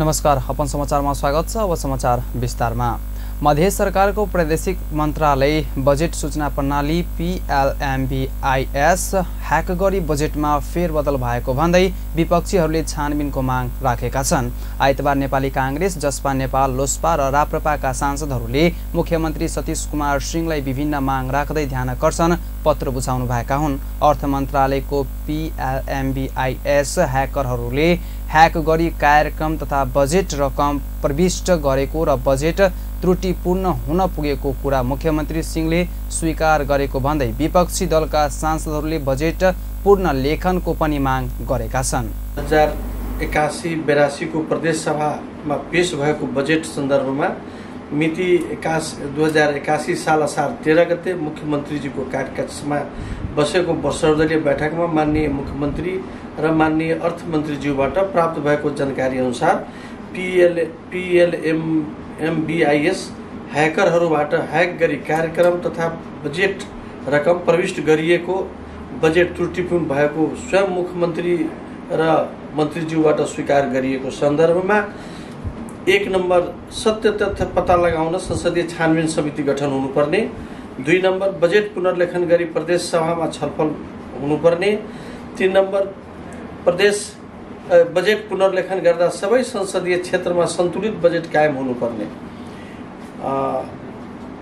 नमस्कार, अपन समाचारमा स्वागत छ। अब समाचार विस्तारमा। मध्य सरकारको प्रादेशिक मन्त्रालय बजेट सूचना प्रणाली PLMBIS ह्याक गरी बजेटमा फेरबदल भएको भन्दै विपक्षीहरूले छानबिनको माग राखेका छन्। आइतबार नेपाली कांग्रेस, जसपा नेपाल, लोसपा र राप्रपाका सांसदहरूले मुख्यमन्त्री सतीश कुमार सिंहलाई विभिन्न माग राख्दै ध्यानकर्षण पत्र बुझाउनु भएका हुन्। अर्थ मन्त्रालयको PLMBIS ह्याकरहरूले ह्याक गरी कार्यक्रम तथा बजेट रकम प्रविष्ट गरेको र बजेट त्रुटिपूर्ण हुन पुगेको कुरा मुख्यमन्त्री सिंहले स्वीकार गरेको भन्दै विपक्षी दलका सांसदहरूले बजेट पूर्ण लेखनको पनि माग गरेका छन्। 2081-82 को प्रदेश सभामा पेश भएको बजेट सन्दर्भमा मिति 2081 साल असार 13 गते मुख्यमन्त्रीजीको कार्यकक्षमा बसेको सर्वदलीय बैठकमा माननीय मुख्यमन्त्री र माननीय अर्थमन्त्रीज्यूबाट प्राप्त भएको जानकारी अनुसार PLMBIS ह्याकरहरूबाट ह्याक गरी कार्यक्रम तथा बजेट रकम प्रविष्ट गरिएको, बजेट त्रुटिपूर्ण भएको स्वयं मुख्यमन्त्री र मन्त्रीज्यूबाट स्वीकार गरिएको सन्दर्भमा 1 नम्बर सत्य तथ्य पत्ता लगाउन संसदीय छानबिन समिति गठन हुनुपर्ने, 2 नम्बर बजेट पुनर्लेखन गरी प्रदेश सभामा छलफल हुनुपर्ने, 3 नम्बर बजेट पुनर्लेखन गर्दा सबै संसदीय क्षेत्रमा सन्तुलित बजेट कायम हुनुपर्ने।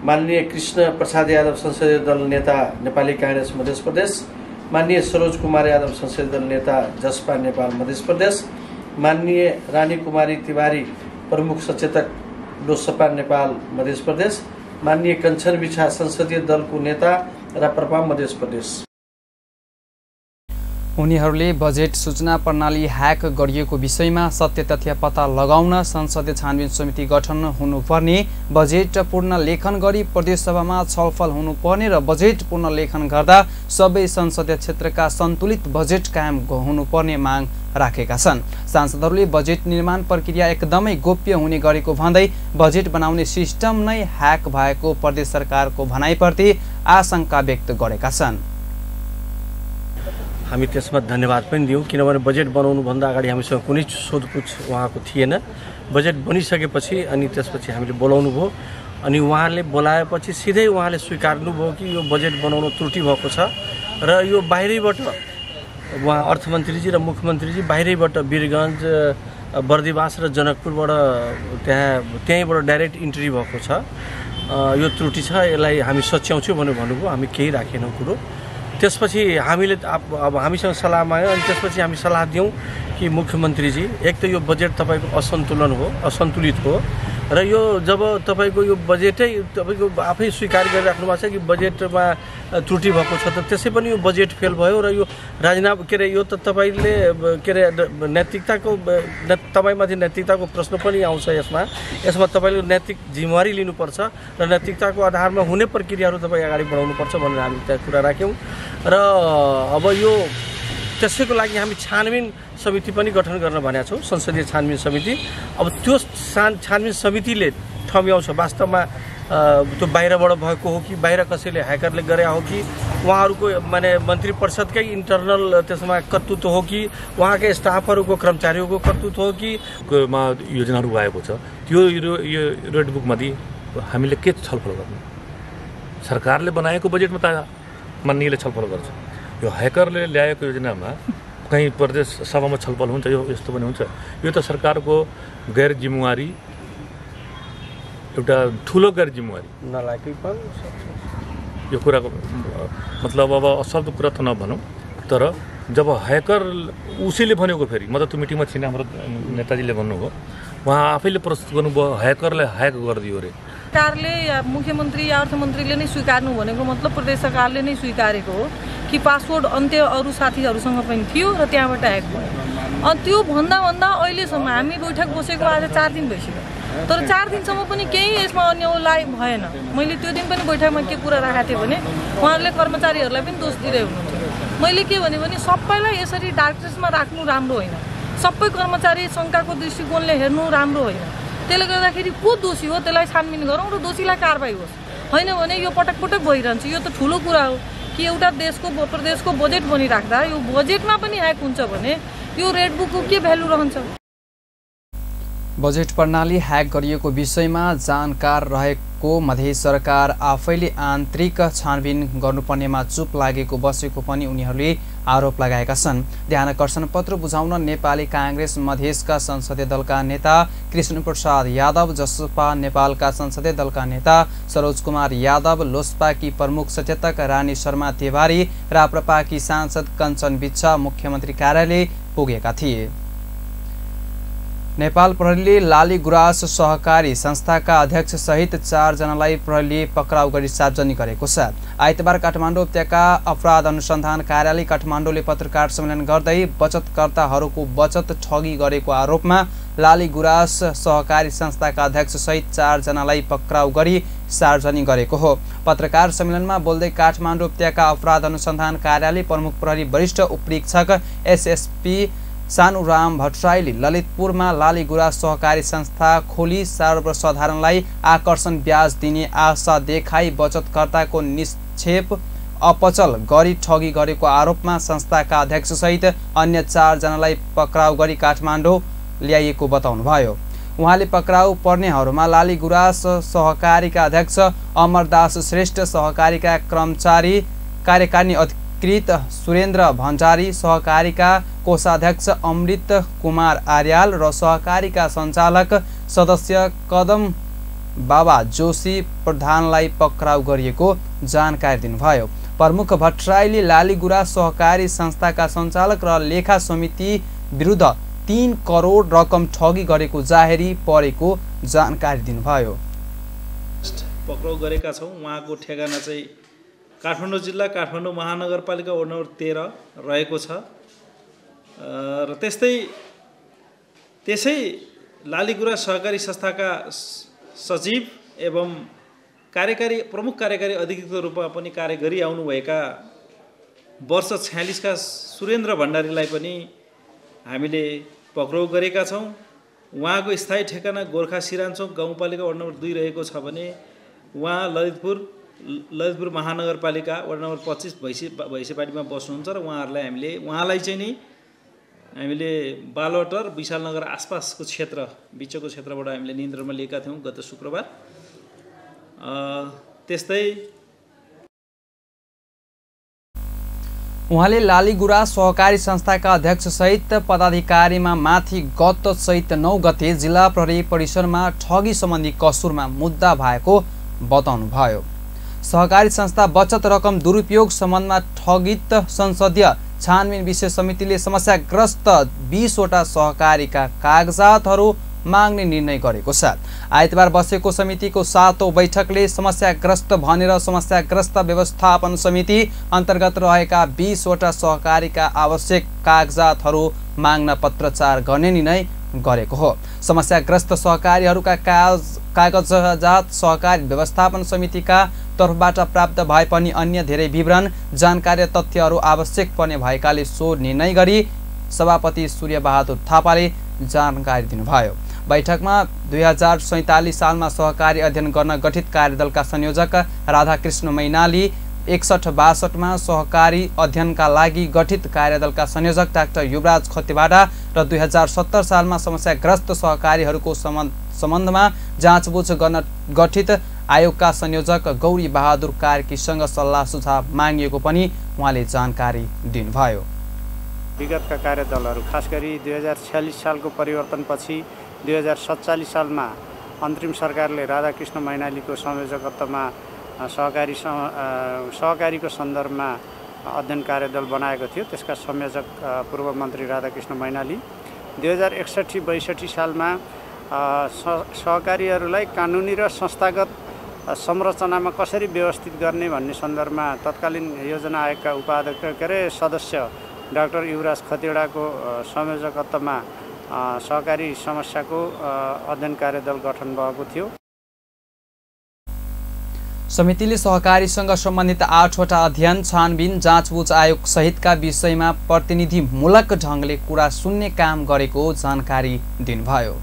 माननीय कृष्ण प्रसाद यादव संसदीय दल नेता नेपाली कांग्रेस मध्य प्रदेश, माननीय सरोज कुमार यादव संसदीय दल नेता जसपा नेपाल मध्य प्रदेश, माननीय रानी कुमारी तिवारी प्रमुख सचेतक लोसपा नेपाल मध्य प्रदेश, माननीय कञ्चन बिछा संसदीय दलको नेता राप्रपा मध्य प्रदेश। उनीहरूले बजेट सूचना प्रणाली ह्याक गरिएको विषयमा सत्य तथ्य पत्ता लगाउन संसदीय छानबिन समिति गठन हुनुपर्ने, बजेट पूर्ण लेखन गरी प्रदेश सभामा छलफल हुनुपर्ने र बजेट पूर्ण लेखन गर्दा सबै संसदीय क्षेत्रका सन्तुलित बजेट कायम हुनुपर्ने माग राखेका छन्। सांसदहरूले बजेट निर्माण प्रक्रिया एकदमै गोप्य हुने गरेको भन्दै बजेट बनाउने सिस्टम नै ह्याक भएको प्रदेश सरकारको भनाइप्रति आशंका व्यक्त गरेका छन्। हामी त्यसमा धन्यवाद पनि दियौँ, किनभने बजेट बनाउनु भन्दा अगाडि हामीसँग कुनै सोधपुछ उहाँको थिएन। बजेट बनिसकेपछि अनि त्यसपछि हामीले बोलाउनु भयो, अनि उहाँले बोलाएपछि सिधै उहाँले स्वीकार्नुभयो कि यो बजेट बनाउन त्रुटि भएको छ र यो बाहिरैबाट उहाँ अर्थमन्त्रीजी र मुख्यमन्त्रीजी बाहिरैबाट वीरगञ्ज, बर्दिवास र जनकपुरबाट त्यहीँबाट डाइरेक्ट इन्ट्री भएको छ, यो त्रुटि छ, यसलाई हामी सच्याउँछौँ भनेर भन्नुभयो। हामी केही राखेनौँ कुरो। त्यसपछि हामीले अब हामीसँग सल्लाह माग्यो, अनि त्यसपछि हामी सल्लाह दियौँ कि मुख्यमन्त्रीजी, एक त यो बजेट तपाईँको असन्तुलित हो र यो जब तपाईँको यो बजेटै तपाईँको आफै स्वीकार गरिराख्नु भएको छ कि बजेटमा त्रुटि भएको छ, त त्यसै पनि यो बजेट फेल भयो र यो राजीनामा यो त तपाईँले तपाईँमाथि नैतिकताको प्रश्न पनि आउँछ। यसमा तपाईँले नैतिक जिम्मेवारी लिनुपर्छ र नैतिकताको आधारमा हुने प्रक्रियाहरू तपाईँ अगाडि बढाउनुपर्छ भनेर हामी त्यहाँ कुरा राख्यौँ र अब यो त्यसैको लागि हामी छानबिन समिति पनि गठन गर्न भनेका छौँ, संसदीय छानबिन समिति। अब त्यो छानबिन समितिले ठम्ब्याउँछ वास्तवमा त्यो बाहिरबाट भएको हो कि बाहिर कसैले ह्याकरले गरे हो कि उहाँहरूको माने मन्त्री परिषदकै इन्टरनल त्यसमा कर्तृत्व हो कि उहाँकै स्टाफहरूको कर्मचारीहरूको कर्तृत्व हो कि योजनाहरू आएको छ। त्यो यो रेड बुकमाथि हामीले के छलफल गर्नु? सरकारले बनाएको बजेटमा त माननीयले छलफल गर्छ। यो ह्याकरले ल्याएको योजनामा कहीँ प्रदेश सभामा छलफल हुन्छ, यो यस्तो पनि हुन्छ। यो त सरकारको गैर जिम्मेवारी, एउटा ठुलो गैर जिम्मेवारी नलागेपन। यो कुराको मतलब अब अशब्द कुरा त नभनौँ, तर जब ह्याकर उसैले भनेको, फेरि म त त्यो मिटिङमा थिइनँ, हाम्रो नेताजीले भन्नुभयो, उहाँ आफैले प्रस्तुत गर्नुभयो ह्याकरले ह्याक गरिदियो अरे। सरकारले या मुख्यमन्त्री या अर्थमन्त्रीले नै स्वीकार्नु भनेको मतलब प्रदेश सरकारले नै स्वीकारेको हो कि पासवर्ड अन्त्य अरू साथीहरूसँग पनि थियो र त्यहाँबाट ह्याक भयो। अनि त्यो भन्दा अहिलेसम्म हामी बैठक बसेको आज 4 दिन भइसक्यो, तर 4 दिनसम्म पनि केही यसमा अन्याय भएन। मैले त्यो दिन पनि बैठकमा के कुरा राखेको थिएँ भने उहाँहरूले कर्मचारीहरूलाई पनि दोष दिँदै हुनुहुन्थ्यो। मैले के भने सबैलाई यसरी डार्कनेसमा राख्नु राम्रो होइन, सबै कर्मचारी शङ्काको दृष्टिकोणले हेर्नु राम्रो होइन। त्यसले गर्दाखेरि को दोषी हो त्यसलाई छानबिन गरौँ र दोषीलाई कारबाही होस्, होइन भने यो पटक पटक भइरहन्छ। यो त ठुलो कुरा हो कि एउटा प्रदेशको बजेट बनिराख्दा यो बजेटमा पनि ह्याक हुन्छ भने यो रेड बुकको के भ्यालु रहन्छ? बजेट प्रणाली ह्याक गरिएको विषयमा जानकार रहेको मध्य सरकार आफैले आन्तरिक छानबिन गर्नुपर्नेमा चुप लागेको बसेको पनि उनीहरूले आरोप लगाएका छन्। ध्यानाकर्षण पत्र बुझाउन नेपाली काङ्ग्रेस मधेसका संसदीय दलका नेता कृष्णप्रसाद यादव, जसपा नेपालका संसदीय दलका नेता सरोज कुमार यादव, लोसपाकी प्रमुख सचेतक रानी शर्मा तिवारी, राप्रपाकी सांसद कञ्चन बिच्छा मुख्यमन्त्री कार्यालय पुगेका थिए। नेपाल प्रहरीले लाली गुराँस सहकारी संस्थाका अध्यक्ष सहित 4 जनालाई प्रहरीले पक्राउ गरी सार्वजनिक गरेको छ। आइतबार काठमाडौँ उपत्यका अपराध अनुसन्धान कार्यालय काठमाडौँले पत्रकार सम्मेलन गर्दै बचतकर्ताहरूको बचत ठगी गरेको आरोपमा लाली गुराँस सहकारी संस्थाका अध्यक्ष सहित 4 जनालाई पक्राउ गरी सार्वजनिक गरेको हो। पत्रकार सम्मेलनमा बोल्दै काठमाडौँ उपत्यका अपराध अनुसन्धान कार्यालय प्रमुख प्रहरी वरिष्ठ उपरीक्षक एसएसपी सानुराम भट्टराईले ललितपुरमा लाली गुराँस सहकारी संस्था खोली सर्वसाधारणलाई आकर्षण ब्याज दिने आशा देखाई बचतकर्ताको निक्षेप अपचल गरी ठगी गरेको आरोपमा संस्थाका अध्यक्ष सहित अन्य 4 जनालाई पक्राउ गरी काठमाडौँ ल्याइएको बताउनुभयो। उहाँले पक्राउ पर्नेहरूमा लाली गुराँस सहकारीका अध्यक्ष अमरदास श्रेष्ठ, सहकारीका कर्मचारी कार्यकारिणी अधिकृत सुरेन्द्र भण्डारी, सहकारीका कोषाध्यक्ष अमृत कुमार आर्याल र सहकारीका सञ्चालक सदस्य कदम बाबा जोशी प्रधानलाई पक्राउ गरिएको जानकारी दिनुभयो। प्रमुख भट्टराईले लाली गुराँस सहकारी संस्थाका सञ्चालक र लेखा समिति विरुद्ध 3 करोड रकम ठगी गरेको जाहेरी परेको जानकारी दिनुभयो। पक्राउ गरेका छौँ। उहाँको ठेगाना चाहिँ काठमाडौँ जिल्ला काठमाडौँ महानगरपालिका वडा नम्बर 13 रहेको छ र त्यसै लाली गुराँस सहकारी संस्थाका सचिव एवं प्रमुख कार्यकारी अधिकृतको रूपमा पनि कार्य गरी आउनुभएका वर्ष 46 का सुरेन्द्र भण्डारीलाई पनि हामीले पक्राउ गरेका छौँ। उहाँको स्थायी ठेगाना गोर्खा सिरानचोक गाउँपालिका वडा नम्बर 2 रहेको छ भने उहाँ ललितपुर महानगरपालिका वडा नम्बर 25 भैँसेपाटीमा बस्नुहुन्छ र उहाँलाई चाहिँ हामीले बालवाटर विशालनगर आसपासको बिचको क्षेत्रबाट हामीले नियन्त्रणमा लिएका थियौँ गत शुक्रबार। त्यस्तै उहाँले लाली गुराँस सहकारी संस्थाका अध्यक्ष सहित पदाधिकारीमा माथि गत चैत 9 गते जिल्ला प्रहरी परिसरमा ठगी सम्बन्धी कसुरमा मुद्दा भएको बताउनुभयो। सहकारी संस्था बचत रकम दुरुपयोग सम्बन्धमा ठगित संसदीय छानबिन विशेष समितिले समस्याग्रस्त 20 वटा सहकारीका कागजातहरू माग्ने निर्णय गरेको छ। आइतबार बसेको समितिको 7औं बैठकले समस्याग्रस्त भनेर समस्याग्रस्त व्यवस्थापन समिति अन्तर्गत रहेका 20 वटा सहकारीका आवश्यक कागजातहरू माग्न पत्रचार गर्ने निर्णय गरेको हो। समस्याग्रस्त सहकारीहरूका कागजात सहकारी व्यवस्थापन समितिका तर्फबाट प्राप्त भए पनि अन्य धेरै विवरण जानकारी तथ्यहरू आवश्यक पर्ने भएकाले सो निर्णय गरी सभापति सूर्यबहादुर थापाले जानकारी दिनुभयो। बैठकमा 2047 सालमा सहकारी अध्ययन गर्न गठित कार्यदलका संयोजक राधाकृष्ण मैनाली, 61-62 सहकारी अध्ययनका लागि गठित कार्यदलका संयोजक डाक्टर युवराज खतिवाडा र 2070 सालमा समस्याग्रस्त सहकारीहरूको सम्बन्धमा जाँचबुझ गर्न गठित आयोगका संयोजक गौरी बहादुर कार्कीसँग सल्लाह सुझाव मागिएको पनि उहाँले जानकारी दिनुभयो। विगतका कार्यदलहरू खास गरी 2046 सालको परिवर्तनपछि 2047 सालमा अन्तरिम सरकारले राधाकृष्ण मैनालीको संयोजकत्वमा सहकारीको सन्दर्भमा अध्ययन कार्यदल बनाएको थियो। त्यसका संयोजक पूर्व मन्त्री राधाकृष्ण मैनाली 2061-62 सालमा सहकारीहरूलाई कानुनी र संस्थागत संरचनामा कसरी व्यवस्थित गर्ने भन्ने सन्दर्भमा तत्कालीन योजना आयोगका उपाध्यक्ष सदस्य डाक्टर युवराज खतिवडाको संयोजकत्वमा सहकारी समस्याको अध्ययन कार्यदल गठन भएको थियो। समितिले सहकारीसँग सम्बन्धित 8 वटा अध्ययन, छानबिन, जाँचबुझ आयोग सहितका विषयमा प्रतिनिधिमूलक ढङ्गले कुरा सुन्ने काम गरेको जानकारी दिनुभयो।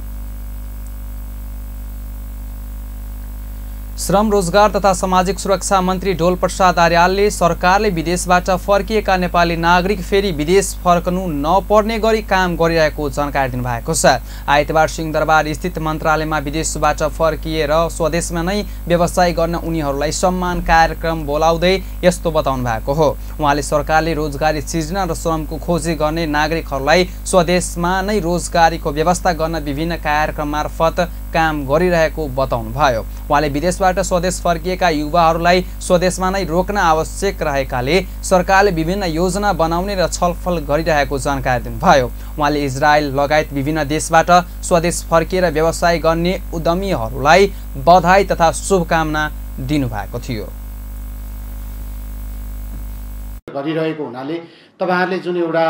श्रम रोजगार तथा सामाजिक सुरक्षा मन्त्री ढोल प्रसाद आर्यालले सरकारले विदेशबाट फर्किएका नेपाली नागरिक फेरि विदेश फर्कनु नपर्ने गरी काम गरिरहेको जानकारी दिनुभएको छ। आइतबार सिंहदरबार स्थित मन्त्रालयमा विदेशबाट फर्किएर स्वदेशमा नै व्यवसाय गर्न उनीहरूलाई सम्मान कार्यक्रम बोलाउँदै यस्तो बताउनु भएको हो। उहाँले सरकारले रोजगारी सृजना र श्रमको खोजी गर्ने नागरिकहरूलाई स्वदेशमा नै रोजगारीको व्यवस्था गर्न विभिन्न कार्यक्रम मार्फत काम गरिरहेको बताउनुभयो। उहाँले विदेशबाट स्वदेश फर्किएका युवाहरूलाई स्वदेशमा नै रोक्न आवश्यक रहेकाले सरकारले विभिन्न योजना बनाउने र छलफल गरिरहेको जानकारी दिनुभयो। उहाँले इजरायल लगायत विभिन्न देशबाट स्वदेश फर्किएर व्यवसाय गर्ने उद्यमीहरूलाई बधाई तथा शुभकामना दिनुभएको थियो। गरिरहेको हुनाले तपाईहरुले जुन एउटा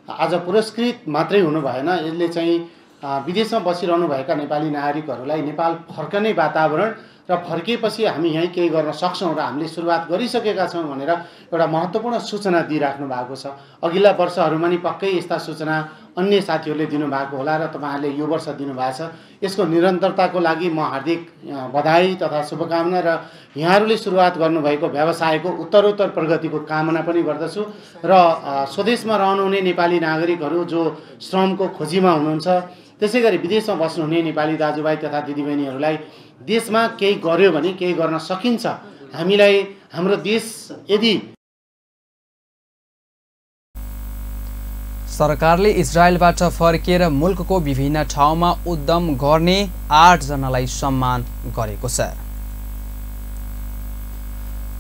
आज पुरस्कृत मात्रै हुनु भएन, यसले चाहिँ विदेशमा बसिरहनु भएका नेपाली नागरिकहरूलाई नेपाल फर्कने वातावरण र फर्किएपछि हामी यहीँ केही गर्न सक्छौँ र हामीले सुरुवात गरिसकेका छौँ भनेर एउटा महत्त्वपूर्ण सूचना दिइराख्नु भएको छ। अघिल्ला वर्षहरूमा नि पक्कै यस्ता सूचना अन्य साथीहरूले दिनुभएको होला र तपाईहरुले यो वर्ष दिनुभएको छ। यसको निरन्तरताको लागि म हार्दिक बधाई तथा शुभकामना र यहाँहरूले सुरुवात गर्नुभएको व्यवसायको उत्तरोत्तर प्रगतिको कामना पनि गर्दछु र स्वदेशमा रहनुहुने नेपाली नागरिकहरू जो श्रमको खोजीमा हुनुहुन्छ, त्यसैगरी विदेशमा बस्नुहुने नेपाली दाजुभाइ तथा दिदीबहिनीहरूलाई देशमा केही गर्यो भने केही गर्न सकिन्छ। हामीलाई हाम्रो देश यदि सरकारले इजरायलबाट फर्किएर मुलुकको विभिन्न ठाउँमा उद्यम गर्ने 8 जनालाई सम्मान गरेको छ।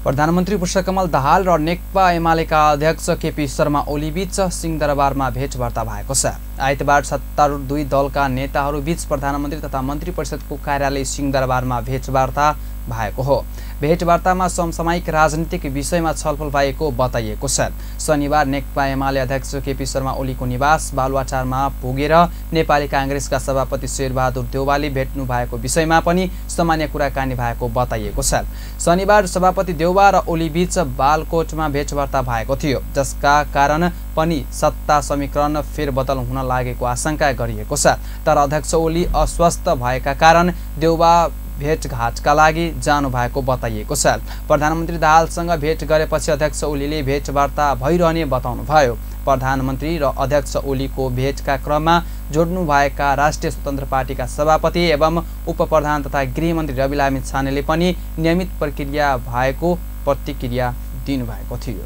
प्रधानमन्त्री पुष्पकमल दाहाल र नेकपा एमालेका अध्यक्ष केपी शर्मा ओलीबीच सिंहदरबारमा भेटवार्ता भएको छ। आइतबार सत्तारूढ दलका नेताहरूबीच प्रधानमन्त्री तथा मन्त्री परिषदको कार्यालय सिंहदरबारमा भेटवार्ता भएको हो। भेटवार्तामा समसामयिक राजनीतिक विषयमा छलफल भएको बताइएको छ। शनिबार नेकपा एमाले अध्यक्ष केपी शर्मा ओलीको निवास बालुवाटारमा पुगेर नेपाली कांग्रेसका सभापति शेरबहादुर देउवाले भेट्नु भएको विषयमा पनि सामान्य कुराकानी भएको बताइएको छ। शनिबार सभापति देउवा र ओलीबीच बालकोटमा भेटवार्ता भएको थियो, जसका कारण पनि सत्ता समीकरण फेरबदल हुन लागेको आशंका गरिएको छ। तर अध्यक्ष ओली अस्वस्थ भएका कारण देउवा भेटघाटका लागि जानु भएको बताइएको छ। प्रधानमन्त्री दाहालसँग भेट गरेपछि अध्यक्ष ओलीले भेटवार्ता भइरहने बताउनुभयो। प्रधानमन्त्री र अध्यक्ष ओलीको भेटका क्रममा जोड्नु भएका राष्ट्रिय स्वतन्त्र पार्टीका सभापति एवं उपप्रधान तथा गृहमन्त्री रवि लामिछानेले पनि नियमित प्रक्रिया भएको प्रतिक्रिया दिनुभएको थियो।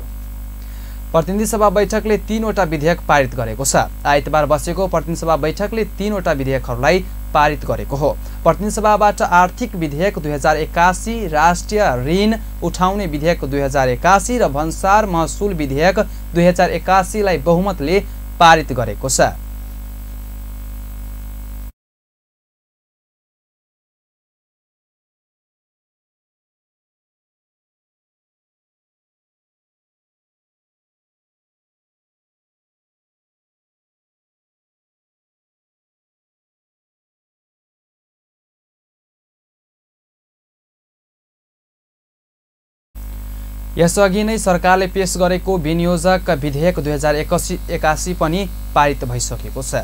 प्रतिनिधि सभा बैठकले 3वटा विधेयक पारित गरेको छ। आइतबार बसेको प्रतिनिधि सभा बैठकले 3वटा विधेयकहरूलाई पारित गरेको हो। प्रतिनिधि सभाबाट आर्थिक विधेयक 2081, राष्ट्रिय ऋण उठाउने विधेयक 2081 र भन्सार महसुल विधेयक 2081 लाई बहुमतले पारित गरेको छ। यसअघि नै सरकारले पेश गरेको विनियोजक विधेयक 2081 पनि पारित भइसकेको छ।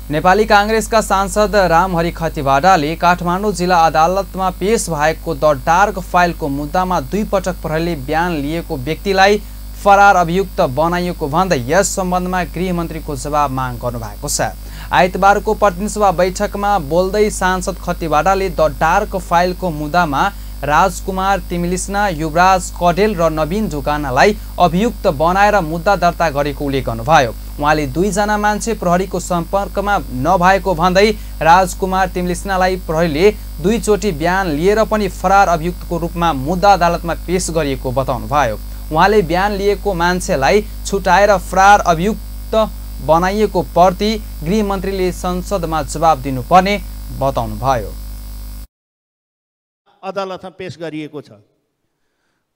नेपाली कांग्रेसका सांसद रामहरि खतिवाडाले काठमाडौँ जिल्ला अदालतमा पेश भएको द डार्क फाइलको मुद्दामा 2 पटक प्रहरीले बयान लिएको व्यक्तिलाई फरार अभियुक्त बनाइएको भन्दै यस सम्बन्धमा गृहमन्त्रीको जवाब माग गर्नुभएको छ। आइतबारको प्रतिनिधि सभा बैठकमा बोल्दै सांसद खतिवाडाले द डार्क फाइलको मुद्दामा राजकुमार तिमिलिस्ना, युवराज कडेल र नवीन ढुकानालाई अभियुक्त बनाएर मुद्दा दर्ता गरेको उल्लेख गर्नुभयो। उहाँले 2 जना मान्छे प्रहरीको सम्पर्कमा नभएको भन्दै राजकुमार तिमिलिस्नालाई प्रहरीले 2 चोटि बयान लिएर पनि फरार अभियुक्तको रूपमा मुद्दा अदालतमा पेश गरिएको बताउनुभयो। उहाँले बयान लिएको मान्छेलाई छुटाएर फरार अभियुक्त बनाइएको प्रति गृहमन्त्रीले संसदमा जवाब दिनुपर्ने बताउनुभयो। अदालतमा पेश गरिएको छ।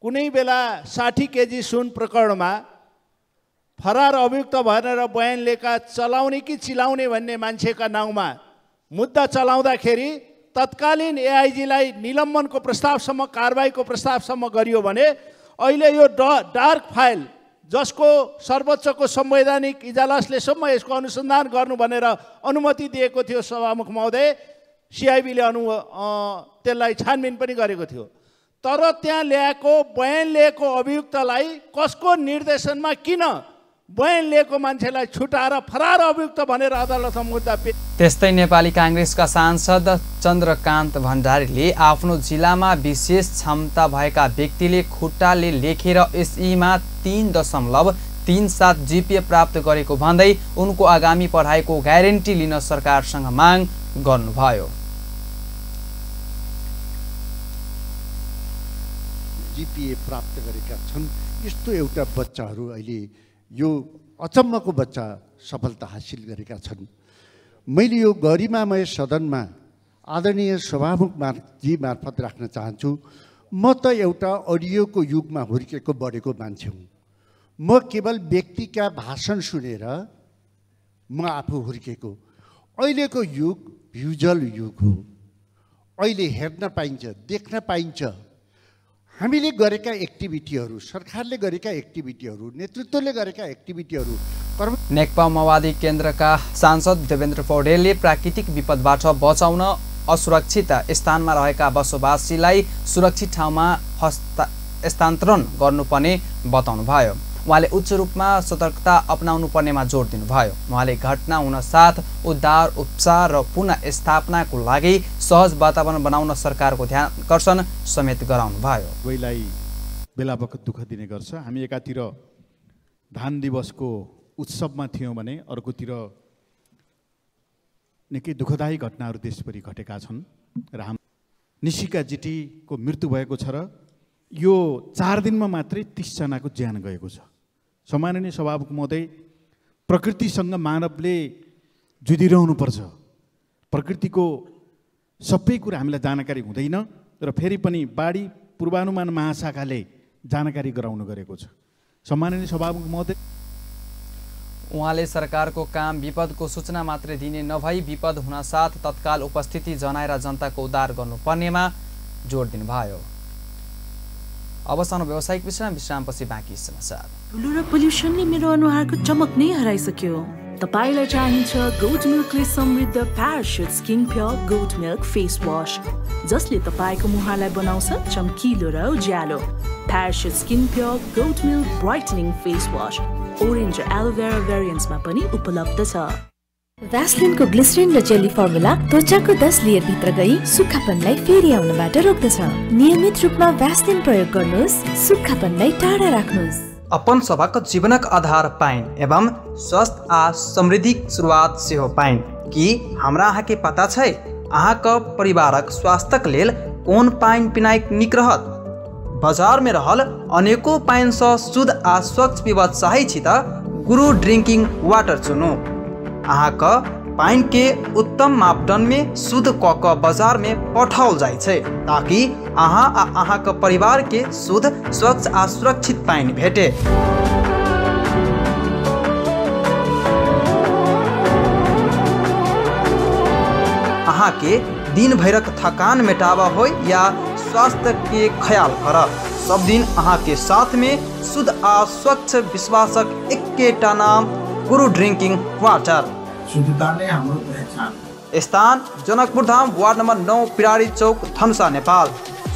कुनै बेला 60 केजी सुन प्रकरणमा फरार अभियुक्त भनेर बयान लिएका चलाउने कि चिलाउने भन्ने मान्छेका नाउँमा मुद्दा चलाउँदाखेरि तत्कालीन एआइजीलाई निलम्बनको प्रस्तावसम्म कारबाहीको प्रस्तावसम्म गरियो भने अहिले यो डार्क फाइल जसको सर्वोच्चको संवैधानिक इजलासले सम्म यसको अनुसन्धान गर्नु भनेर अनुमति दिएको थियो सभामुख महोदय, सिआइबीले त्यसलाई छानबिन पनि गरेको थियो। तर त्यहाँ ल्याएको बयान लिएको अभियुक्तलाई कसको निर्देशनमा किन बयान लिएको मान्छेलाई छुटाएर फरार अभियुक्त भनेर अदालतमा मुद्दा पेश। त्यस्तै नेपाली काङ्ग्रेसका सांसद चन्द्रकान्त भण्डारीले आफ्नो जिल्लामा विशेष क्षमता भएका व्यक्तिले खुट्टाले लेखेर एसईमा 3.37 GPA प्राप्त गरेको भन्दै उनको आगामी पढाइको ग्यारेन्टी लिन सरकारसँग माग गर्नुभयो। GPA प्राप्त गरेका छन् यस्तो एउटा बच्चाहरू अहिले यो अचम्मको बच्चा सफलता हासिल गरेका छन्। मैले यो गरिमामय सदनमा आदरणीय सभामुखजी मार्फत राख्न चाहन्छु। म त एउटा अडियोको युगमा हुर्केको बढेको मान्छे हुँ। म केवल व्यक्तिका भाषण सुनेर म आफू हुर्केको। अहिलेको युग भ्युजल युग हो। अहिले हेर्न पाइन्छ, देख्न पाइन्छ। हामीले गरेका एक्टिभिटीहरू, सरकारले गरेका एक्टिभिटीहरू, नेतृत्वले गरेका एक्टिभिटीहरू। नेकपा माओवादी केन्द्रका सांसद देवेन्द्र पौडेलले प्राकृतिक विपदबाट बचाउन असुरक्षित स्थानमा रहेका बसोबासीलाई सुरक्षित ठाउँमा स्थानान्तरण गर्नुपर्ने बताउनुभयो। उहाँले उच्च रूपमा सतर्कता अपनाउनु पर्नेमा जोड दिनुभयो। उहाँले घटना हुनसाथ उद्धार, उपचार र पुनः स्थापनाको लागि सहज वातावरण बनाउन सरकारको ध्यान आकर्षण समेत गराउनुभयो। कोहीलाई बेला बखत दुःख दिने गर्छ। हामी एकातिर धान दिवसको उत्सवमा थियौँ भने अर्कोतिर निकै दुःखदायी घटनाहरू देशभरि घटेका छन् र निशिका जिटीको मृत्यु भएको छ र यो 4 दिनमा मात्रै 30 जनाको ज्यान गएको छ। सम्माननीय सभामुख महोदय, प्रकृतिसँग मानवले जुधिरहनुपर्छ। प्रकृतिको सबै कुरा हामीलाई जानकारी हुँदैन र फेरि पनि बाढी पूर्वानुमान महाशाखाले जानकारी गराउनु गरेको छ। सम्माननीय सभामुख महोदय, उहाँले सरकारको काम विपदको सूचना मात्रै दिने नभई विपद हुनसाथ तत्काल उपस्थिति जनाएर जनताको उद्धार गर्नुपर्नेमा जोड दिनुभयो। अब सानो व्यावसायिक विश्रामपछि बाँकी समाचार। धुलो र पोल्युसनले मेरो अनुहारको चमक नै हराइसक्यो। तपाईलाई चाहिन्छ गोट मिल्कले समृद्ध Parachute skin pure goat milk face wash, जसले तपाईको मुहारलाई बनाउँछ चम्किलो र उज्यालो। Parachute skin pure goat milk brightening face wash orange र एलोभेरा भेरिएन्ट्समा पनि उपलब्ध छ। भ्यासलिनको ग्लिसरिन र जेली फर्मुला त्वचाको 10 लेयर भित्र गई सुक्खापनलाई फेरि आउनबाट रोक्दछ। नियमित रूपमा भ्यासलिन प्रयोग गर्नुहोस्, सुक्खापनलाई टाढा राख्नुहोस्। अपन सबक जीवनक आधार पाइन एवं स्वस्थ आ समृद्धिक शुरुआत सेहो पाइन कि हमरा अहाँ के पता छै अहाँक परिवारक स्वास्थ्यक लेल कोन पाइन पिनाइ नीक रहत। बाजार में रहल अनेको पाइन सँ शुद्ध आ स्वच्छ पीबऽ चाहै छी त गुरु ड्रिंकिंग वाटर चुनू। अहाँक पाइन के उत्तम मापदंड में शुद्ध क के बाजार में पठाओल जाय छै ताकि अहाँ आ अहाँक परिवार के शुद्ध, स्वच्छ आ सुरक्षित पाइन भेटे। अहाँ के दिन भरक थकान मेटावा हो या स्वास्थ्य के ख्याल कर, सब दिन अहाँ के साथ में शुद्ध आ स्वच्छ विश्वासक एकेटा नाम गुरु ड्रिंकिंग वाटर। शुद्धता ने हाम्रो पहचान। स्थान जनकपुर धाम, वार्ड नंबर 9, पिरारी चौक, धनुषा, नेपाल।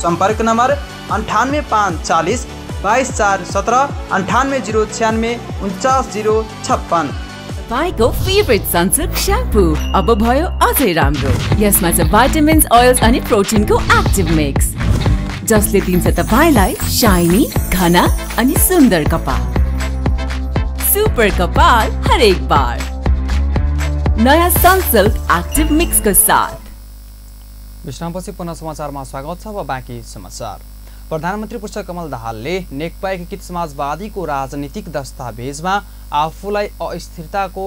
संपर्क नंबर 98540 22417 98096 49056। तपाईँको फेभरेट सनसिल्क स्याम्पू अब भयो अझै राम्रो। यसमा छ भाइटामिन्स, ओइल्स अनि प्रोटिनको एक्टिभ मिक्स, जसले दिन्छ तपाईलाई शाइनी, घना अनि सुन्दर कपाल। सुपर कपाल हरेक बार नयाँ सनसिल्क एक्टिभ मिक्स के साथ। विश्रामपछि पुनः समाचारमा स्वागत छ। अब बाँकी समाचार। प्रधानमन्त्री पुष्पकमल दाहालले नेकपा एकीकृत समाजवादीको राजनीतिक दस्तावेजमा आफूलाई अस्थिरताको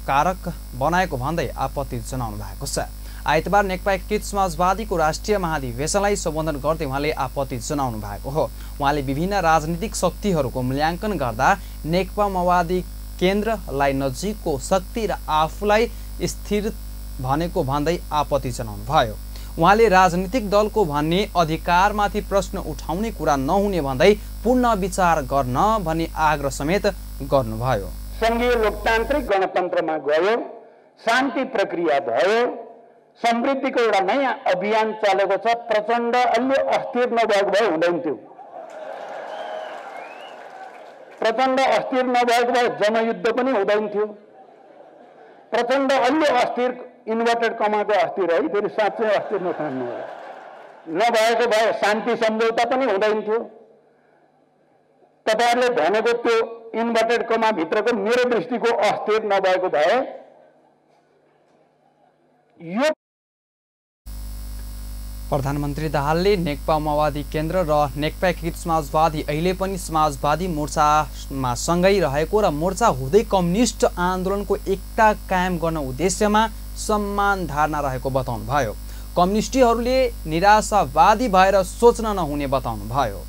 कारक बनाएको भन्दै आपत्ति जनाउनु भएको छ। आइतबार नेकपा एकीकृत समाजवादीको राष्ट्रिय महाधिवेशनलाई सम्बोधन गर्दै उहाँले आपत्ति जनाउनु भएको हो। उहाँले विभिन्न राजनीतिक शक्तिहरूको मूल्याङ्कन गर्दा नेकपा माओवादी केन्द्रलाई नजिकको शक्ति र आफूलाई स्थिर भनेको भन्दै आपत्ति जनाउनु भयो। उहाँले राजनीतिक दलको भन्ने अधिकारमाथि प्रश्न उठाउने कुरा नहुने भन्दै पूर्ण विचार गर्न भनी आग्रह समेत गर्नुभयो। संघीय लोकतान्त्रिक गणतन्त्रमा गयो, शान्ति प्रक्रिया भयो, समृद्धिको एउटा नयाँ अभियान चलेको छ। प्रचण्ड अलि अस्थिर नभएको भए हुँदैन थियो। प्रचण्ड अस्थिर नभएको भए जनयुद्ध पनि हुँदैन थियो। प्रचण्ड अलि अस्थिर इन्भर्टेड कमाको अस्थिर है, फेरि साँच्चै अस्थिर नठान्नु नभएको भए शान्ति सम्झौता पनि हुँदैन थियो। तपाईँहरूले भनेको त्यो इन्भर्टेड कमाभित्रको मेरो दृष्टिको अस्थिर नभएको भए यो प्रधानमन्त्री दाहालले नेकपा माओवादी केन्द्र र नेकपा एकीकृत समाजवादी अहिले पनि समाजवादी मोर्चामा सँगै रहेको र मोर्चा हुँदै कम्युनिस्ट आन्दोलनको एकता कायम गर्न उद्देश्यमा सम्मान धारणा रहेको बताउनुभयो। कम्युनिस्टहरूले निराशावादी भएर सोच्न नहुने बताउनुभयो।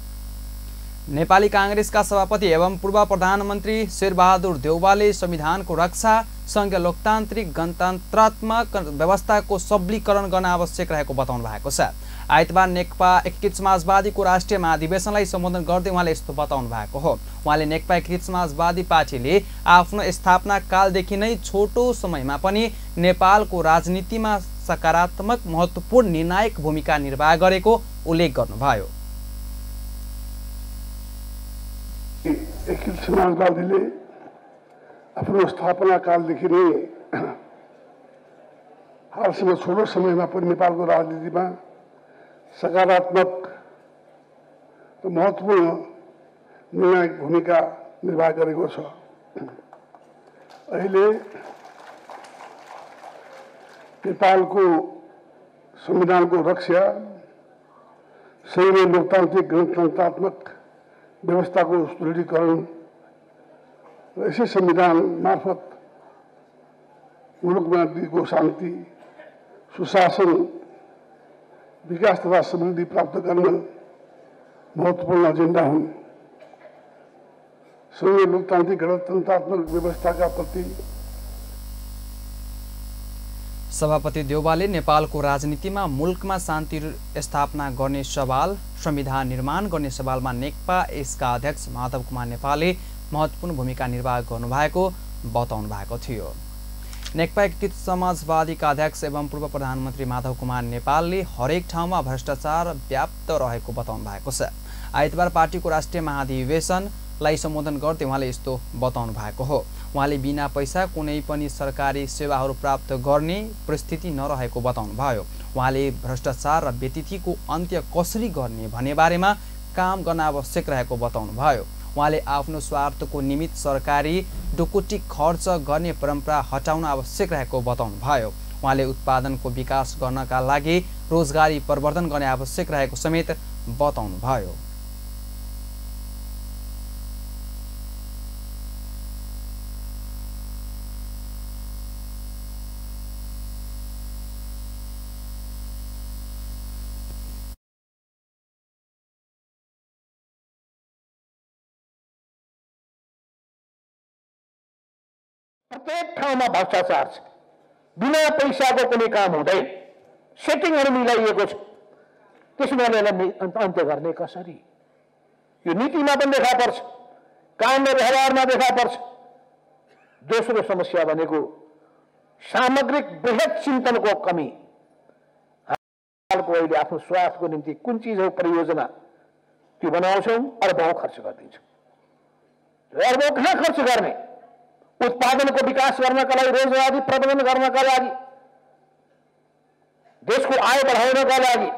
नेपाली कांग्रेसका सभापति एवं पूर्व प्रधानमन्त्री शेरबहादुर देउवाले संविधानको रक्षा, संघीय लोकतान्त्रिक गणतन्त्रात्मक व्यवस्थाको सबलीकरण गर्न आवश्यक रहेको बताउनु भएको छ। आइतबार नेकपा एकीकृत समाजवादीको राष्ट्रिय महाधिवेशनलाई सम्बोधन गर्दै उहाँले यस्तो बताउनु भएको हो। उहाँले नेकपा एकीकृत समाजवादी पार्टीले आफ्नो स्थापना कालदेखि नै छोटो समयमा पनि नेपालको राजनीतिमा सकारात्मक महत्त्वपूर्ण निर्णायक भूमिका निर्वाह गरेको उल्लेख गर्नुभयो। एकीकृत समाजवादीले आफ्नो स्थापना कालदेखि नै हालसम्म छोटो समयमा पनि नेपालको राजनीतिमा सकारात्मक र महत्त्वपूर्ण निर्णायक भूमिका निर्वाह गरेको छ। अहिले नेपालको संविधानको रक्षा, संघीय लोकतान्त्रिक गणतन्त्रात्मक व्यवस्थाको सुदृढीकरण र यसै संविधान मार्फत मुलुकमा दिएको शान्ति, सुशासन, विकास तथा समृद्धि प्राप्त गर्न महत्त्वपूर्ण एजेन्डा हुन्। संघीय लोकतान्त्रिक गणतन्त्रात्मक व्यवस्थाका प्रति सभापति देउवाले नेपालको राजनीतिमा मुलुकमा शान्ति स्थापना गर्ने सवाल, संविधान निर्माण गर्ने सवालमा नेकपा यसका अध्यक्ष माधव कुमार नेपालले महत्त्वपूर्ण भूमिका निर्वाह गर्नुभएको बताउनु भएको थियो। नेकपा एकीकृत समाजवादीका अध्यक्ष एवं पूर्व प्रधानमन्त्री माधव कुमार नेपालले हरेक ठाउँमा भ्रष्टाचार व्याप्त रहेको बताउनु भएको छ। आइतबार पार्टीको राष्ट्रिय महाधिवेशनलाई सम्बोधन गर्दै उहाँले यस्तो बताउनु भएको हो। उहाँले बिना पैसा कुनै पनि सरकारी सेवाहरू प्राप्त गर्ने परिस्थिति नरहेको बताउनुभयो। उहाँले भ्रष्टाचार र व्यतिथिको अन्त्य कसरी गर्ने भन्ने बारेमा काम गर्न आवश्यक रहेको बताउनुभयो। उहाँले आफ्नो स्वार्थको निमित्त सरकारी ढुकुटी खर्च गर्ने परम्परा हटाउन आवश्यक रहेको बताउनुभयो। उहाँले उत्पादनको विकास गर्नका लागि रोजगारी प्रवर्धन गर्ने आवश्यक रहेको समेत बताउनुभयो। प्रत्येक ठाउँमा भ्रष्टाचार छ, बिना पैसाको कुनै काम हुँदैन, सेटिङहरू मिलाइएको छ। त्यसमा अन्त्य गर्ने कसरी? यो नीतिमा पनि देखा पर्छ, काम र व्यवहारमा देखा पर्छ। दोस्रो समस्या भनेको सामग्रिक बृहत चिन्तनको कमी। हालको अहिले आफ्नो स्वास्थको निम्ति कुन चिज हो परियोजना त्यो बनाउँछौँ, अर्बौं खर्च गरिदिन्छौँ। अर्बौं कहाँ खर्च गर्ने? उत्पादनको विकास गर्नका लागि, रोजगारी प्रबन्धन गर्नका लागि, देशको आय बढाउनका लागि,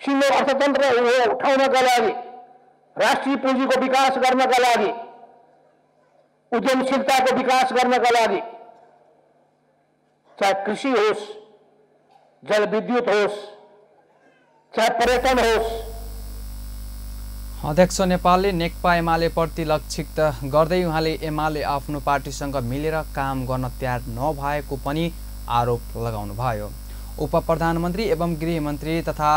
सिङ्गो अर्थतन्त्र उठाउनका लागि, राष्ट्रिय पुँजीको विकास गर्नका लागि, उद्यमशीलताको विकास गर्नका लागि, चाहे कृषि होस्, जलविद्युत होस्, चाहे पर्यटन होस्। अध्यक्ष नेपालले नेकपा एमाले प्रति लक्षित गर्दै उहाँले एमाले आफ्नो पार्टीसँग मिलेर काम गर्न तयार नभएको पनि आरोप लगाउनुभयो। उप प्रधानमन्त्री एवं गृहमन्त्री तथा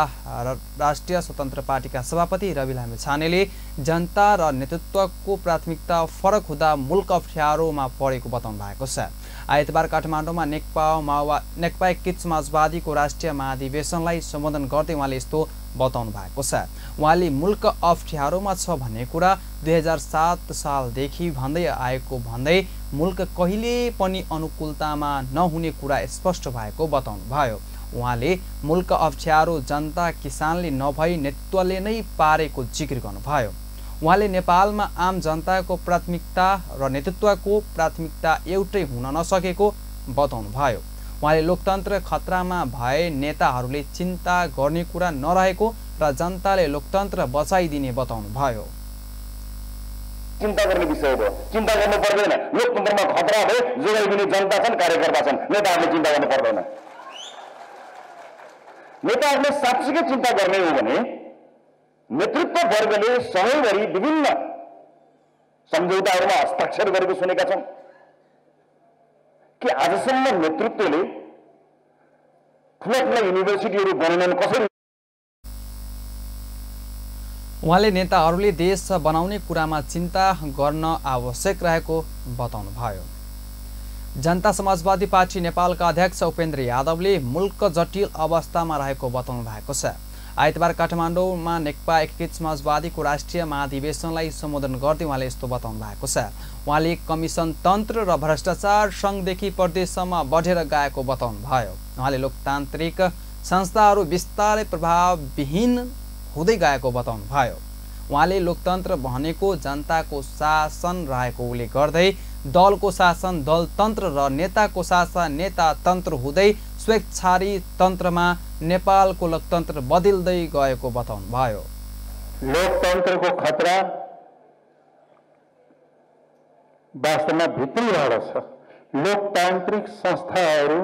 राष्ट्रिय स्वतन्त्र पार्टीका सभापति रवि लामिछानेले जनता र नेतृत्वको प्राथमिकता फरक हुँदा मुलुक अप्ठ्यारोमा परेको बताउनु भएको छ। आइतबार काठमाडौँमा नेकपा एकीकृत समाजवादीको राष्ट्रिय महाधिवेशनलाई सम्बोधन गर्दै उहाँले यस्तो बताउनु भएको छ। उहाँले मुलुक अप्ठ्यारोमा छ भन्ने कुरा 2007 सालदेखि भन्दै आएको भन्दै मुलुक कहिले पनि अनुकूलतामा नहुने कुरा स्पष्ट भएको बताउनुभयो। उहाँले मुलुक अप्ठ्यारो जनता किसानले नभई नेतृत्वले नै पारेको जिकिर गर्नुभयो। उहाँले नेपालमा आम जनताको प्राथमिकता र नेतृत्वको प्राथमिकता एउटै हुन नसकेको बताउनुभयो। उहाँले लोकतन्त्र खतरामा भए नेताहरूले चिन्ता गर्ने कुरा नरहेको र जनताले लोकतन्त्र बचाइदिने बताउनुभयो। चिन्ता गर्ने विषय हो, चिन्ता गर्नु पर्दैन। लोकतन्त्रमा खतरा भए जोगाइदिने जनता छन्, कार्यकर्ता छन्, नेताहरूले चिन्ता गर्नु पर्दैन। नेताहरूले साँच्चीकै चिन्ता गर्ने हो भने नेतृत्व वर्गले सधैँभरि विभिन्न सम्झौताहरूमा हस्ताक्षर गरेको सुनेका छौँ कि आजसम्म नेतृत्वले ठुला ठुला युनिभर्सिटीहरू बनाउन कसरी। उहाँले नेताहरूले देश बनाउने कुरामा चिन्ता गर्न आवश्यक रहेको बताउनुभयो। जनता समाजवादी पार्टी नेपालका अध्यक्ष उपेन्द्र यादवले मुलुक जटिल अवस्थामा रहेको बताउनु भएको छ। आइतबार काठमाडौँमा नेकपा एकीकृत समाजवादीको राष्ट्रिय महाधिवेशनलाई सम्बोधन गर्दै उहाँले यस्तो बताउनु भएको छ। उहाँले कमिसन तन्त्र र भ्रष्टाचार सङ्घदेखि प्रदेशसम्म बढेर गएको बताउनुभयो। उहाँले लोकतान्त्रिक संस्थाहरू बिस्तारै प्रभावविहीन हुँदै गएको बताउनुभयो। उहाँले लोकतन्त्र भनेको जनताको शासन रहेको उल्लेख गर्दै दलको शासन दलतन्त्र र नेताको शासन नेतातन्त्र हुँदै स्वेच्छारी तन्त्रमा नेपालको लोकतन्त्र बदल्दै गएको बताउनुभयो। लोकतन्त्रको खतरा वास्तवमा भित्री रहेको छ। लोकतान्त्रिक संस्थाहरू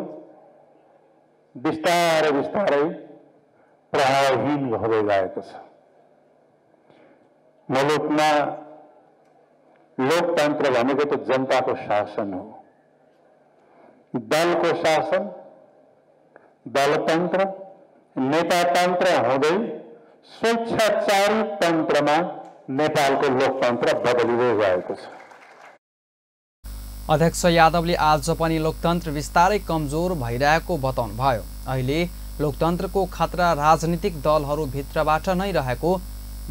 बिस्तारै बिस्तारै प्रभावहीन हुँदै गएको छ। मुलुकमा लोकतन्त्र भनेको त जनताको शासन हो। दलको शासन दलतन्त्र नेतातन्त्र हुँदै स्वेच्छाचारी तन्त्रमा नेपालको लोकतन्त्र बदलिँदै गएको छ। अध्यक्ष यादवले आज पनि लोकतन्त्र बिस्तारै कमजोर भइरहेको बताउनुभयो। अहिले लोकतन्त्रको खतरा राजनीतिक दलहरू भित्रबाट नै रहेको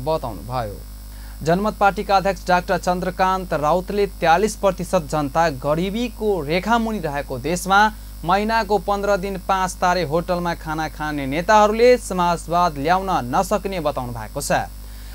बताउनुभयो। जनमत पार्टीका अध्यक्ष डाक्टर चन्द्रकान्त राउतले 43% जनता गरिबीको रेखामुनि रहेको देशमा महिनाको 15 दिन 5 तारे होटलमा खाना खाने नेताहरूले समाजवाद ल्याउन नसक्ने बताउनु भएको छ।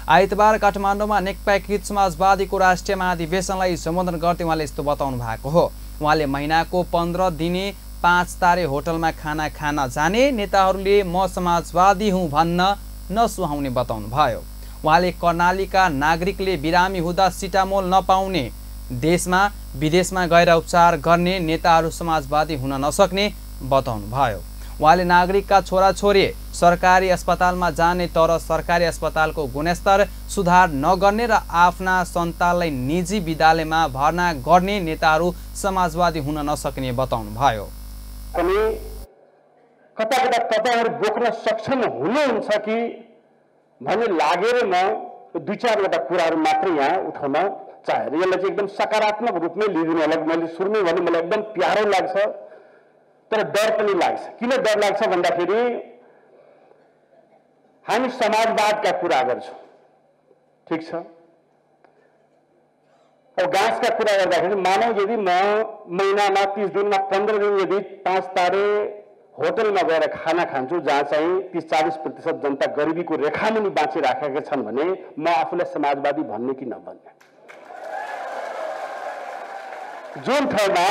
आइतबार काठमाडौँमा नेकपा एकीकृत समाजवादीको राष्ट्रिय महाधिवेशनलाई सम्बोधन गर्दै उहाँले यस्तो बताउनु भएको हो। उहाँले महिनाको 15 दिने 5 तारे होटलमा खाना खान जाने नेताहरूले म समाजवादी हुँ भन्न नसुहाउने बताउनुभयो। उहाँले कर्णालीका नागरिकले बिरामी हुँदा सिटामोल नपाउने देशमा विदेशमा गएर उपचार गर्ने नेताहरू समाजवादी हुन नसक्ने बताउनुभयो। उहाँले नागरिकका छोराछोरी सरकारी अस्पतालमा जाने तर सरकारी अस्पतालको गुणस्तर सुधार नगर्ने र आफ्ना सन्तानलाई निजी विद्यालयमा भर्ना गर्ने नेताहरू समाजवादी हुन नसक्ने बताउनुभयो। कता कता तपाईहरु बोक्न सक्षम हुनुहुन्छ कि भन्ने लागेर म 2-4 वटा कुराहरू मात्रै यहाँ उठाउन चाहे। यसलाई चाहिँ एकदम सकारात्मक रूपमै लिदिनु होला। मैले सुरुमै भने मलाई एकदम प्यारो लाग्छ तर डर पनि लाग्छ। किन डर लाग्छ भन्दाखेरि हामी समाजवादका कुरा गर्छौँ, ठीक छ। अब गाँसका कुरा गर्दाखेरि मानव यदि म महिनामा 30 दिनमा 15 दिन यदि 5 तारे होटलमा गएर खाना खान्छु जहाँ चाहिँ 30-40% जनता गरिबीको रेखामुनि बाँचिराखेका छन् भने म आफूलाई समाजवादी भन्ने कि नभन्ने। जुन ठाउँमा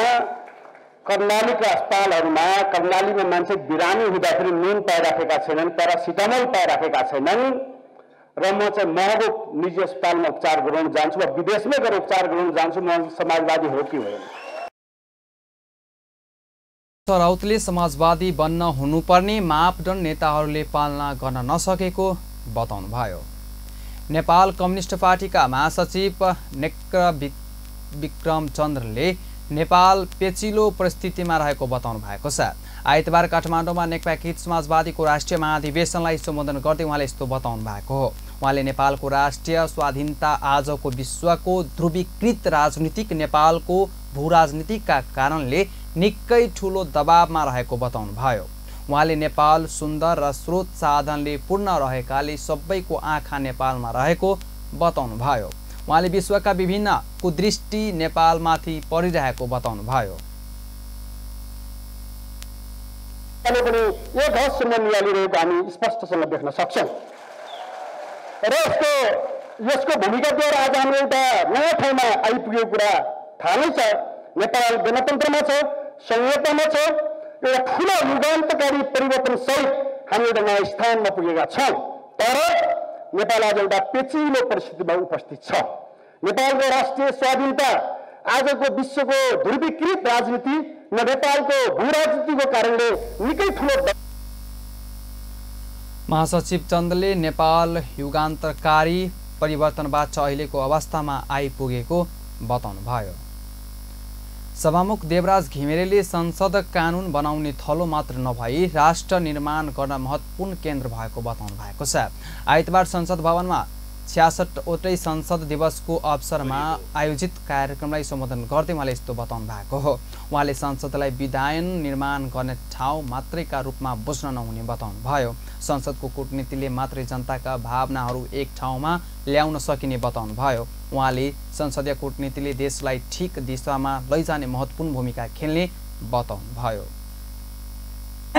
कर्णालीका अस्पतालहरूमा कर्णालीमा मान्छे बिरामी हुँदाखेरि नुन पाइराखेका छैनन्, प्यारासिटामोल पाइराखेका छैनन् र म चाहिँ महँगो निजी अस्पतालमा उपचार गराउन जान्छु वा विदेशमै गएर उपचार गराउन जान्छु, म समाजवादी हो कि होइन? राउतले समाजवादी बन्न हुनुपर्ने मापदण्ड नेताहरूले पालना गर्न नसकेको बताउनुभयो। नेपाल कम्युनिस्ट पार्टीका महासचिव नेक्र विक्रम चन्द्रले नेपाल पेचिलो परिस्थितिमा रहेको बताउनु भएको छ। आइतबार काठमाडौँमा नेकपा एकीकृत समाजवादीको राष्ट्रिय महाधिवेशनलाई सम्बोधन गर्दै उहाँले यस्तो बताउनु भएको हो। उहाँले नेपालको राष्ट्रिय स्वाधीनता आजको विश्वको ध्रुवीकृत राजनीतिक नेपालको भूराजनीतिका कारणले निकै ठुलो दबावमा रहेको बताउनुभयो। उहाँले नेपाल सुन्दर र स्रोत साधनले पूर्ण रहेकाले सबैको आँखा नेपालमा रहेको बताउनुभयो। उहाँले विश्वका विभिन्न कुदृष्टि नेपालमाथि परिरहेको बताउनुभयो। पनि एक हदसम्म निहालिरहेको हामी स्पष्टसँग देख्न सक्छौँ र यसको भूमिकाद्वारा आज हाम्रो एउटा नयाँ ठाउँमा आइपुगेको कुरा थाहा नै छ। नेपाल गणतन्त्रमा छ, संहितामा छ, एउटा ठुलो युगान्तकारी परिवर्तनसहित हामी एउटा नयाँ स्थानमा पुगेका छौँ। तर नेपाल आज एउटा पेचिलो परिस्थितिमा उपस्थित छ। नेपालको राष्ट्रिय स्वाधीनता आजको विश्वको ध्रुवीकृत राजनीति र नेपालको भूराजनीतिको कारणले निकै ठुलो। महासचिव चन्दले नेपाल युगान्तकारी परिवर्तनबाट अहिलेको अवस्थामा आइपुगेको बताउनुभयो। सभामुख देवराज घिमिरेले संसद कानुन बनाउने थलो मात्र नभई राष्ट्र निर्माण गर्न महत्त्वपूर्ण केन्द्र भएको बताउनु भएको छ। आइतबार संसद भवनमा 66वटै संसद दिवसको अवसरमा आयोजित कार्यक्रमलाई सम्बोधन गर्दै उहाँले यस्तो बताउनु भएको हो। उहाँले संसदलाई विधायन निर्माण गर्ने ठाउँ मात्रैका रूपमा बुझ्न नहुने बताउनु भयो। संसदको कूटनीतिले मात्रै जनताका भावनाहरू एक ठाउँमा ल्याउन सकिने बताउनु भयो। उहाँले संसदीय कूटनीतिले देशलाई ठिक दिशामा लैजाने महत्त्वपूर्ण भूमिका खेल्ने बताउनु भयो।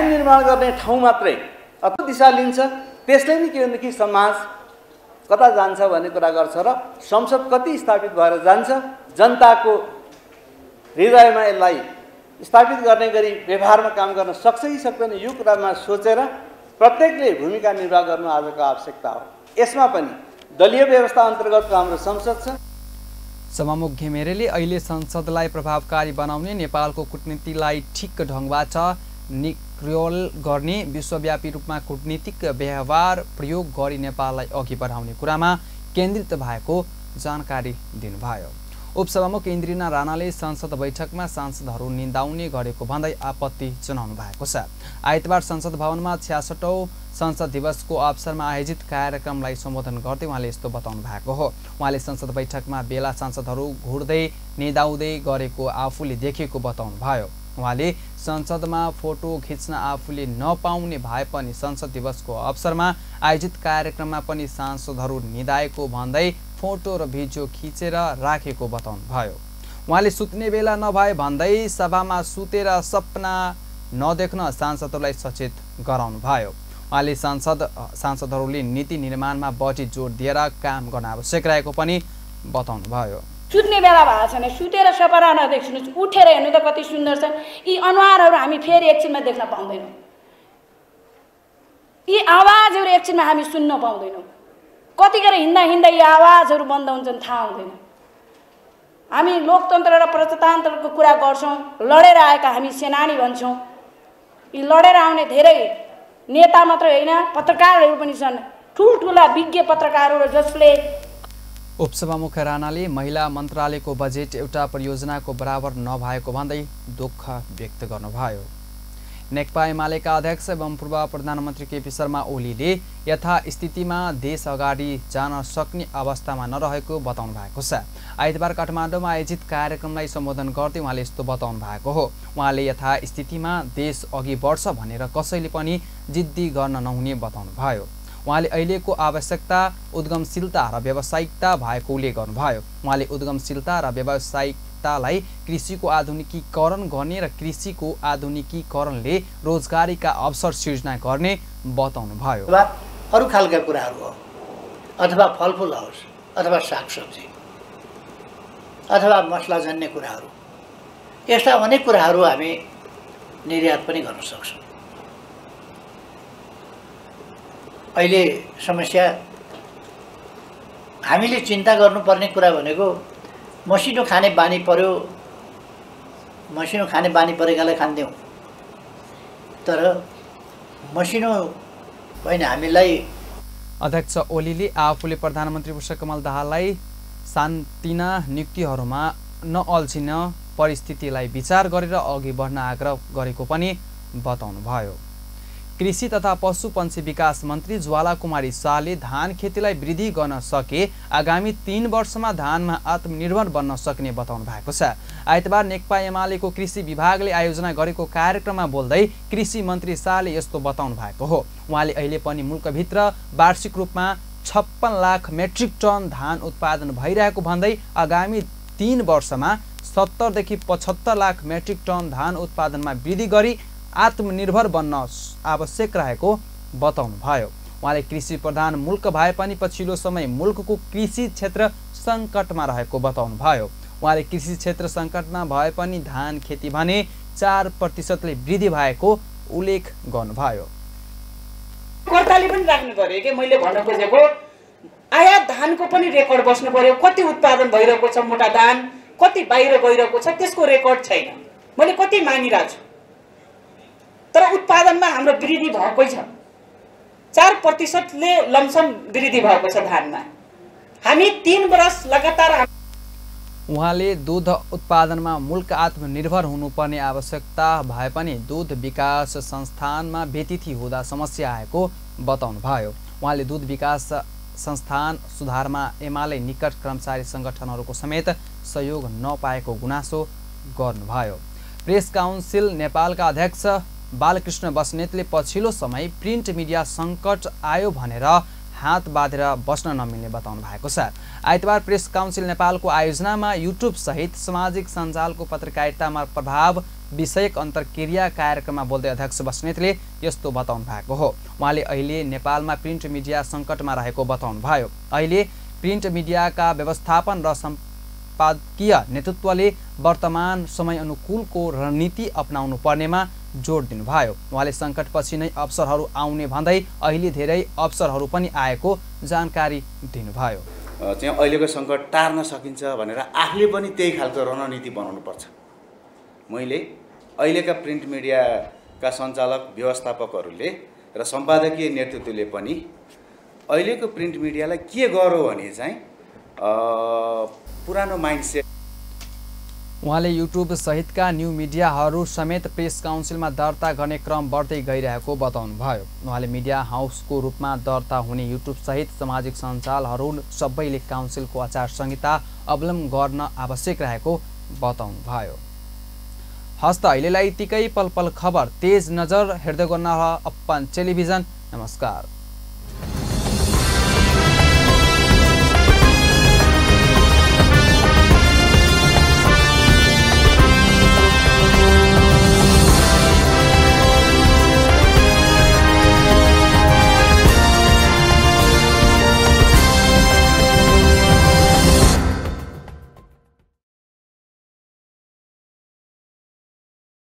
निर्माण गर्ने ठाउँ मात्रै अथवा दिशा लिन्छ, त्यसले नै के हुन्छ कि समाज कता जान्छ भन्ने कुरा गर्छ र संसद कति स्थापित भएर जान्छ, जनताको हृदयमा यसलाई स्थापित गर्ने गरी व्यवहारमा काम गर्न सक्छ कि सक्दैन, यो कुरामा सोचेर प्रत्येकले भूमिका निर्वाह गर्नु आजको आवश्यकता हो। यसमा पनि दलीय व्यवस्था अन्तर्गतको हाम्रो संसद छ। सभामुख घिमिरेले अहिले संसदलाई प्रभावकारी बनाउने, नेपालको कूटनीतिलाई ठिक ढङ्गबाट निक्रियोल गर्ने, विश्वव्यापी रूपमा कूटनीतिक व्यवहार प्रयोग गरी नेपाललाई अघि बढाउने कुरामा केन्द्रित भएको जानकारी दिनुभयो। उपसभामुख इन्द्रिना राणाले संसद बैठकमा सांसदहरू निन्दाउने गरेको भन्दै आपत्ति जनाउनु भएको छ। आइतबार संसद भवनमा 66औं संसद दिवसको अवसरमा आयोजित कार्यक्रमलाई सम्बोधन गर्दै उहाँले यस्तो बताउनु भएको हो। उहाँले संसद बैठकमा बेला सांसदहरू घुर्दै निदाउँदै गरेको आफूले देखेको बताउनु भयो। उहाँले संसदमा फोटो खिच्न आफूले नपाउने भए पनि संसद दिवसको अवसरमा आयोजित कार्यक्रममा पनि सांसदहरू निदाएको भन्दै फोटो र भिडियो खिचेर राखेको बताउनु भयो। उहाँले सुत्ने बेला नभए भन्दै सभामा सुतेर सपना नदेख्न सांसदहरूलाई सचेत गराउनु भयो। उहाँले सांसदहरूले नीति निर्माणमा बढी जोड दिएर काम गर्न आवश्यक रहेको पनि बताउनु भयो। सुत्ने बेला भएको छैन, सुतेर सपना नदेख्नुहोस्, उठेर हेर्नु त कति सुन्दर छन्। यी अनुहारहरू हामी फेरि एकछिनमा देख्न पाउँदैनौँ, यी आवाजहरू एकछिनमा हामी सुन्न पाउँदैनौँ। कतिखेर हिँड्दा हिँड्दा यी आवाजहरू बन्द हुन्छन् थाहा हुँदैन। हामी लोकतन्त्र र प्रजातन्त्रको कुरा गर्छौँ, लडेर आएका हामी सेनानी भन्छौँ। यी लडेर आउने धेरै नेता मात्र होइन, पत्रकारहरू पनि छन्, ठुल्ठुला विज्ञ पत्रकारहरू जसले। उपसभामुख राणाले महिला मन्त्रालयको बजेट एउटा परियोजनाको बराबर नभएको भन्दै दुःख व्यक्त गर्नुभयो। नेकपा एमालेका अध्यक्ष एवं पूर्व प्रधानमन्त्री केपी शर्मा ओलीले यथास्थितिमा देश अगाडि जान सक्ने अवस्थामा नरहेको बताउनु भएको छ। आइतबार काठमाडौँमा आयोजित कार्यक्रमलाई सम्बोधन गर्दै उहाँले यस्तो बताउनु भएको हो। उहाँले यथास्थितिमा देश अघि बढ्छ भनेर कसैले पनि जिद्दी गर्न नहुने बताउनु भयो। उहाँले अहिलेको आवश्यकता उद्गमशीलता र व्यावसायिकता भएकोले गर्नुभयो। उहाँले उद्गमशीलता र व्यावसायिकतालाई कृषिको आधुनिकीकरण गर्ने र कृषिको आधुनिकीकरणले रोजगारीका अवसर सिर्जना गर्ने बताउनु भयो। अरू खालका कुराहरू हो, अथवा फलफुल होस्, अथवा सागसब्जी, अथवा मसलाजन्य कुराहरू, यस्ता अनेक कुराहरू हामी निर्यात पनि गर्न सक्छौँ। अहिले समस्या हामीले चिन्ता गर्नुपर्ने कुरा भनेको मसिनो खाने बानी पर्यो, मसिनो खाने बानी परेकालाई खान्थ्यौँ, तर मसिनो होइन हामीलाई। अध्यक्ष ओलीले आफूले प्रधानमन्त्री पुष्पकमल दाहाललाई सान्तिना नियुक्तिहरूमा नअल्झिन परिस्थितिलाई विचार गरेर अघि बढ्न आग्रह गरेको पनि बताउनु भयो। कृषि तथा पशुपन्छी विकास मन्त्री ज्वाला कुमारी शाहले धान खेतीलाई वृद्धि गर्न सके आगामी 3 वर्षमा धानमा आत्मनिर्भर बन्न सक्ने बताउनु भएको छ। आइतबार नेकपा एमालेको कृषि विभागले आयोजना गरेको कार्यक्रममा बोल्दै कृषि मन्त्री शाहले यस्तो बताउनु भएको हो। उहाँले अहिले पनि मुलुकभित्र वार्षिक रूपमा 56 लाख मेट्रिक टन धान उत्पादन भइरहेको भन्दै आगामी 3 वर्षमा 70 देखि 75 लाख मेट्रिक टन धान उत्पादनमा वृद्धि गरी आत्मनिर्भर बन्न आवश्यक रहेको बताउनुभयो। उहाँले कृषि प्रधान मुल्क भए पनि पछिल्लो समय मुल्कको कृषि क्षेत्र सङ्कटमा रहेको बताउनुभयो। उहाँले कृषि क्षेत्र सङ्कटमा भए पनि धान खेती भने 4% वृद्धि भएको उल्लेख गर्नुभयो। कर्ताले पनि राख्नु पर्यो कि मैले भन्न खोजेको आयात धानको पनि रेकर्ड बस्नु पर्यो। कति उत्पादन भइरहेको छ मोटा धान, कति बाहिर गइरहेको छ त्यसको रेकर्ड छैन। मैले कति मागिरहेको छु तर उत्पादनमा हाम्रो वृद्धि भएकै छ। 4% ले लमसम वृद्धि भएको छ धानमा। हामी 3 वर्ष लगातार उहाँले दूध उत्पादनमा मुल्क आत्मनिर्भर हुनुपर्ने आवश्यकता भए पनि दूध विकास संस्थानमा व्यतिथि हुँदा समस्या आएको बताउनुभयो। उहाँले दूध विकास संस्थान सुधारमा एमाले निकट कर्मचारी संगठनहरूको समेत सहयोग नपाएको गुनासो गर्नुभयो। प्रेस काउन्सिल नेपालका अध्यक्ष बालकृष्ण बस्नेतले पछिल्लो समय प्रिन्ट मिडिया सङ्कट आयो भनेर हात बाँधेर बस्न नमिल्ने बताउनु भएको छ। आइतबार प्रेस काउन्सिल नेपालको आयोजनामा युट्युब सहित सामाजिक सञ्जालको पत्रकारितामा प्रभाव विषयक अन्तर्क्रिया कार्यक्रममा बोल्दै अध्यक्ष बस्नेतले यस्तो बताउनु भएको हो। उहाँले अहिले नेपालमा प्रिन्ट मिडिया सङ्कटमा रहेको बताउनुभयो। अहिले प्रिन्ट मिडियाका व्यवस्थापन र सम्पादकीय नेतृत्वले वर्तमान समय अनुकूलको रणनीति अपनाउनु पर्नेमा जोड दिनुभयो। उहाँले सङ्कटपछि नै अवसरहरू आउने भन्दै अहिले धेरै अवसरहरू पनि आएको जानकारी दिनुभयो। चाहिँ अहिलेको सङ्कट टार्न सकिन्छ भनेर आफूले पनि त्यही खालको रणनीति बनाउनु पर्छ। मैले अहिलेका प्रिन्ट मिडियाका सञ्चालक व्यवस्थापकहरूले र सम्पादकीय नेतृत्वले पनि अहिलेको प्रिन्ट मिडियालाई के गरौँ भने चाहिँ पुरानो माइन्डसेट। उहाँले युट्युब सहितका न्यू मिडियाहरू समेत प्रेस काउन्सिलमा दर्ता गर्ने क्रम बढ्दै गइरहेको बताउनुभयो। उहाँले मिडिया हाउसको रूपमा दर्ता हुने युट्युब सहित सामाजिक सञ्जालहरू सबैले काउन्सिलको आचार संहिता अवलम्बन गर्न आवश्यक रहेको बताउनुभयो। हस्त अहिलेलाई यतिकै पल पल खबर तेज नजर हेर्दै गर्नुहोला अपन टेलिभिजन। नमस्कार।